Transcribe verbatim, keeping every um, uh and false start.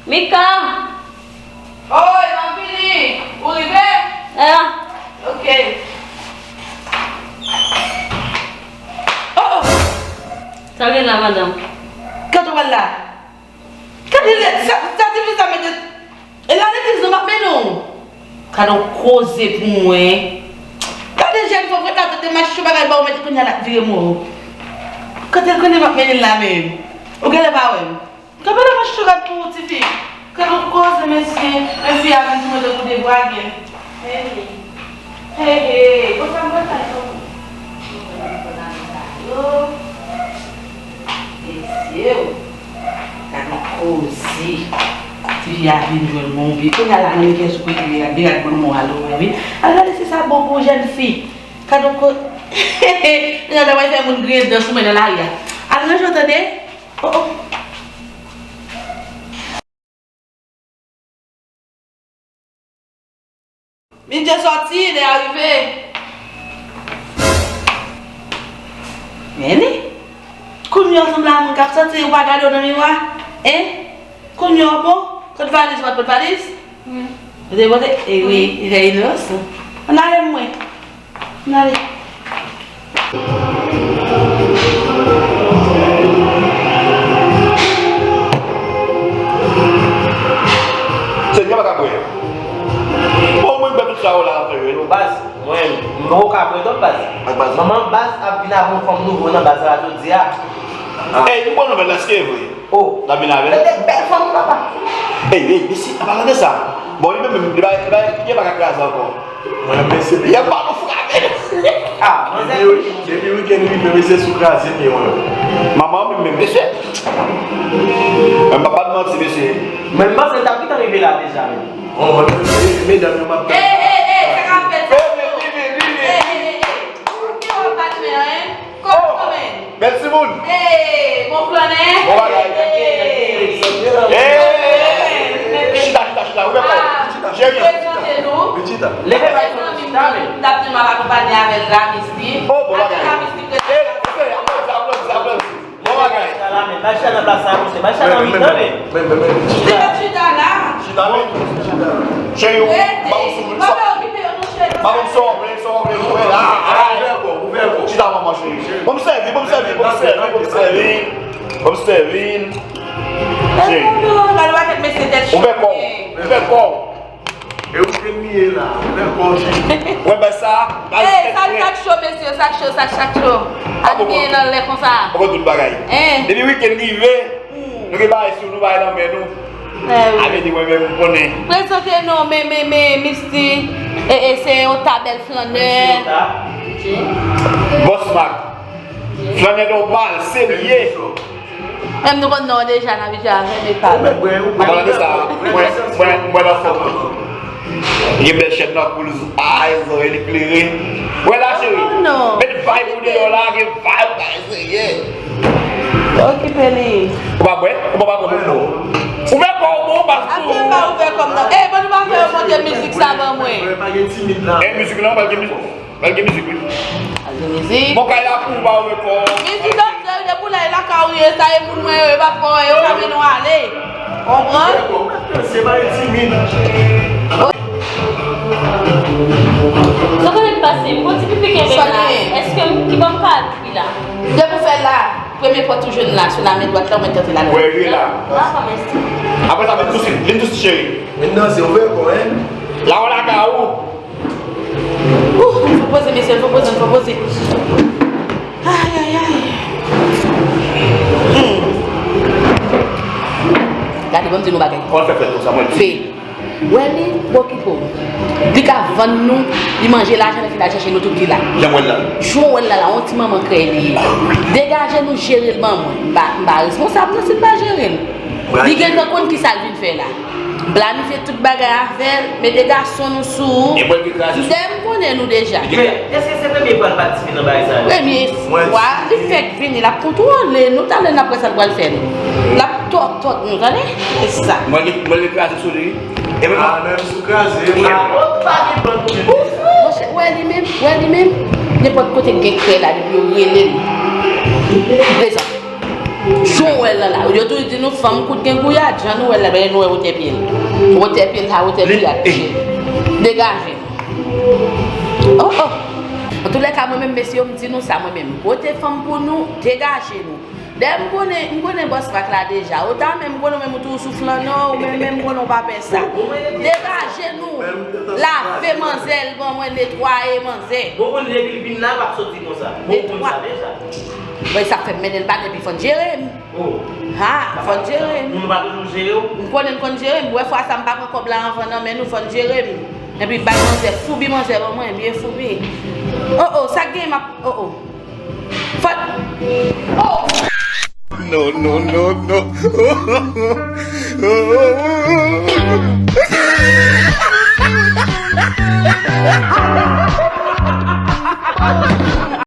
Mika! Oy, m ap vini! Ou rive? Ya. Ok. Oh, oh! Sa gen la, madanm? Kote w al la? Gade lè, sa, sa ti fi sa mete. E la legliz nou m ap mennen w. Gade yon koze pou mwen. Gade jèn fanm, ret la, tande machich yon bagay ba w mete kounye a l ap vire mò. Kote l konnen m ap mennen l la menm? Ou genlè pa wè m. Kanpe la machich yon gad pou ou, tifi. Gade yon koze, mesye. Men fi a vin di mwen tankou de vwagen. Hey, hey, bon, sa mwen sa yo. Mesye, gade yon koze. Ti fi a vin jwenn mwen, wi. Kounye a la, nan men kè sou kote li, gade, gade bon mwen alo, wi. Al gade si sa bon pou jèn fi. Gade yon ko-, kounye a ta pral fè moun griyen dan sou mwen nan lari a. Al ranje w tande. Oh, oh. Misye sòti, li arive. Men li. Kounye a w sanble a moun k ap santi, ou pa gade w nan miwa? Hein? Kounye a w bon? Kot valiz ou pa t pot valiz? Wi. Ou te pote? E wi, li fè inosan. Ann ale mwen. N ale. Senyè pa ka kwè. Bon, mwen, bèl tout sa yo la, ap fè yo, non. Baz, mwen, m poko ka kwè non, baz. Ak baz. Manman baz ap vin avè yon fanm nouvo nan baz la jodi a. Ey, yon bon nouvèl, èske e vre? Oh. N ap vin avè l. Mete bèl fanm, papa. Ey, ey, mesye, an palan de sa. Bon, li menm, li bay, li bay, li pa ka kraze ankò. Mwen, mesye, li ap ba nou frape. Ah, manzè. Depi, depi wikenn rive, mesye, sou kraze pye mwen. Manman, men, men, mesye. Mwen pa, pa t manti, mesye. Men m panse l t ap gentan rive la deja, men. Oh, mwen, mesye, medam yo, m ap tann. Ey, ey, ey, sa k ap fèt sa? Ey, men, men, men, men, men. Ey, ey, ey, ey. Ou gen w ap bat men an, hein? Kòman, kòman? Bèl timoun. Hey, bon flannè. Bon bagay. Hey. Hey. Chita, chita, chita. Ouvè kò w. Ah, cheri. Prezante nou. Leve bay nou chita, men. M t ap di m ap akonpanye avè l la, Misty. Oh, bon bagay. Avè la, Misty, prezante. Hey, hey, aplodi, aplodi, aplodi. Bon bagay. Chita la, men. Bay chita nan plas la, monchè. Bay chita nan mitan, men. Men, men, men, men. Li mèt chita la. Chita, men. Chita. Cheri, ou, ba m sou, ba m sou. Ba m sou, men, sou, men, ouvè la. Ouvè kò, ouvè kò. Chita, manman, cheri. Ban m sèvi, ban m sèvi, ban m sèvi, ban m sèvi. Ban m sèvi. Cheri. Ouvè kò, ouvè kò. E ou te miye la, ouvè kò, cheri. Wè, bay sa, bay sa. Ey, sa k cho, mesye, sa k cho, sa k cho. Ak byen nan lè konsa. Poko tout bagay. Hein. Depi wikenn rive, nou gen bagay sou nou, bagay nan men nou. Eh, wi. Avè di mwen menm, m konnen. Prezante non, men, men, men, Misty. E, e, se yon ta bèl flannè. Boss Mac. Flannè nòmal, serye. Menm nou konn non deja, n abitye avè, men pa. Mwen, mwen, mwen, mwen, mwen nan fòm. Gen bèl chèn nan koul, ay, zòrèy li klere. Wè la, cheri. Oh, non. Met vibe ou deyò la, gen vibe, ay, serye. Okipe li. Ou pa bwè? Ou pa bwè pou nou? Ou fè kò w bon, baz. Apre m pa ouvè kò m nan. Ey, bon, nou pa fè yo monte mizik sa ban mwen. E mizik lan, pa gen mizik. Pral gen mizik, wi. Pral gen mizik. Bon, kay la pou ou pa ouvè kò. Mizik dòktè, wi, depi w la, e lakay ou ye, sa e moun mwen yo, e pa fò, e yo ka mennen w ale. Konprann? Se pa yon timid. Sa konnen k pase, m gon ti pipi kenbe la. Èske m, ki bò m ka al pipi la? Depi w fè la, premye pòt ou jwenn la, sou la men dwat la, ou mèt antre ladan. Wè, vire la. Ah, pa mèsi. Apre sa, vin tousi, vin tousi, cheri. Vin danse, ouvè kò, hein? La, w lakay ou. Ouh, fò poze, mesye, fò poze, fò poze. Ay, ay, ay. Hmm. Gade, ban m di nou bagay. Kòman l fè fèt konsa, mwen? Fè. Wè li, okipe w. Li ka vann nou, li manje lajan, li fin al chèche nou tout ki la. Jan w wè l la. Jan w wè l la, la, yon ti manman krèy li ye. Degaje nou, jere l ban mwen. M pa, m pa responsab, non, si l pa jere l. Li gentan konn ki sa l vin fè la. M planifye tout bagay avè l, mete gason nou sou ou. E mwen ki kraze sou. Dèyè m konnen nou deja. Men, èske se premye fwa l patisipe nan bagay sa yo? Premye fwa, li fèk vini, l ap kontwole nou, talè n ap wè sa l pral fè nou. L ap tòtòt nou, tande? Se sa. Mwen ki, mwen ki kraze sou li. E mwen. Ah, menm si w kraze, mwen. Ah, bon, pa gen bann moun. Monchè, wè li menm, wè li menm. Nenpòt kote k gen krèy la, depi yo rele l. Prezan. Jan w wè l lan la, yo toujou di nou fanm kout gen gouyad, jan nou wè l la, men nou wè wotè pye l. Wotè pye l sa, wotè gouyad. Degaje nou. Oh, oh. Antoulèka, mwen menm, mesye yo, m di nou sa, mwen menm. Wote fanm pou nou, degaje nou. Dayè, m konnen, m konnen bòs Mak la deja. Ou ta menm, m konnen ou menm ou toujou sou flann, non, ou menm, menm m konnen ou pa pè sa. Degaje nou. Lave manzè l, ban mwen netwaye manzè. Bon, bon, depi l vin la, l ap soti konsa. Bon, bon, sa deja. Mwen sa fè m mennen l bagay, epi fò n jere m. Oh. Ha, fò n jere m. Moun pa toujou jere w? M konnen n konn jere m. Wè fwa sa m pa pran kòb la anvan nan men nou, fò n jere m. Epi bay manzè, foubi manzè ban mwen, byen foubi. Oh, oh, sa k gen m ap, oh, oh. Fò, oh! No, no, no, no.